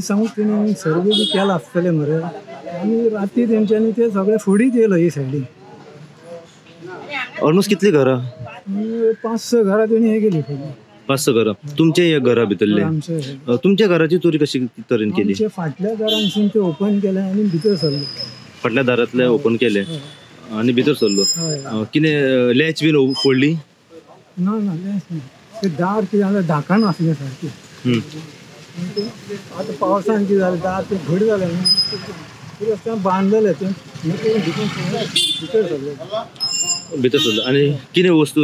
दिसांकूच तेणी सर्वे बी केला आसतलें मरे. आनी राती तेंच्यांनी ते सगळे फोडीत येयलो ही सायडीन. ऑलमोस्ट कितली घरां? 5-6 घरां तेणी हे केली. 5-6 घरां तुमचे ह्या घरा भितरले? आमचे. तुमच्या घराची चोरी कशी तरेन केली? आमचे फाटल्या दारांसून ते ओपन केले आनी भितर सरले. फाटल्या दारांतले ओपन केले आनी भितर सरलो. कितें लॅच बीन फोडली? ना ना, लॅच ना. ते दार कितें जालें धाकान आसलें सारकें. आतां पावसान कितें जालें, दार तें घट जालें न्हू, रस्त्यान बांदलेलें तें भितर सरलें. भितर सरलो. आनी कितें वस्तू?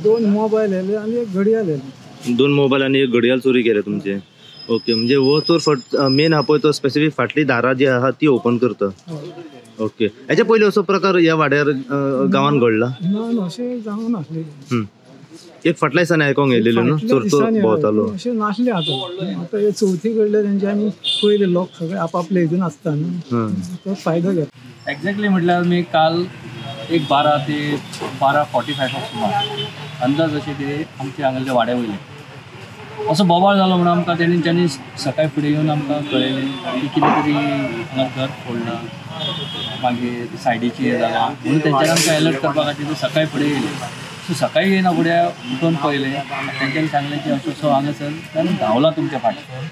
2 मोबायल येयले आनी एक घडयाळ येयली. 2 मोबायल आनी एक घडयाळ चोरी केले तुमचे. ओके, म्हणजे हो चोर मेन हा पळय तो स्पेसिफीक फाटली दारां जी आहा ती ओपन करता. ओके, हेच्या पयलीं असो प्रकार ह्या वाड्यार गांवान घडला? ना ना, अशें जावंक नासलें. एक फाटल्या दिसांनी आयकोंक येयलेलें न्हू, चोर चोर भोंवतालो. अशें नासलें. आतां आतां हे चवथी कडले तेंच्यांनी पयले लोक सगळे आपापले हितून आसता न्हू, तो फायदो घेता. एक्झॅक्टली म्हटल्यार मी काल एक 12 ते 12:45 सुमार अंदाज अशें ते आमच्या हांगासरल्या वाड्या वयले असो बोवाळ जालो म्हणून आमकां तेंच्यांनी सकाळी फुडें येवन आमकां कळयलें की कितें तरी हांगा घर फोडलां, मागीर सायडीची हें जालां म्हणून तेंच्यांनी आमकां एलर्ट करपा खातीर सकाळी फुडें येयले. सो सकाळी येयना फुडें उठून पळयलें, तेंच्यांनी सांगलें की असो असो हांगासर ताणें धांवला तुमच्या फाटल्यान,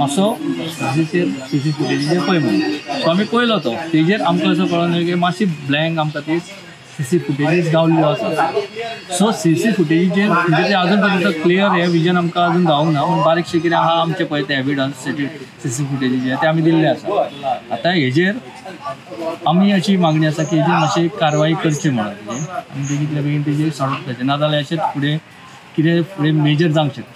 मातसो सीसी फुटेजीचेर पळय म्हणून. सो आमी पळयलो तो तेजेर आमकां असो कळोन येयलो की मातशी ब्लँक आमकां ती सीसी फुटेजीस गावल्ल्यो आसा. सो सीसी फुटेजीचेर म्हणजे ते अजून पर्यंत क्लियर हें विजन आमकां अजून गावूंक ना, पूण बारीकशें कितें आहा आमचें पळय तें एविडन्स सीसी फुटेजीचेर ते आमी दिल्ले आसा. आतां हेजेर आमी अशी मागणी आसा की हेजेर मातशी कारवाई करची म्हणून, आनी बेगींतल्या बेगीन तेजेर सॉर्ट करचें, नाजाल्यार अशेंच फुडें कितें फुडें मेजर जावंक शकता.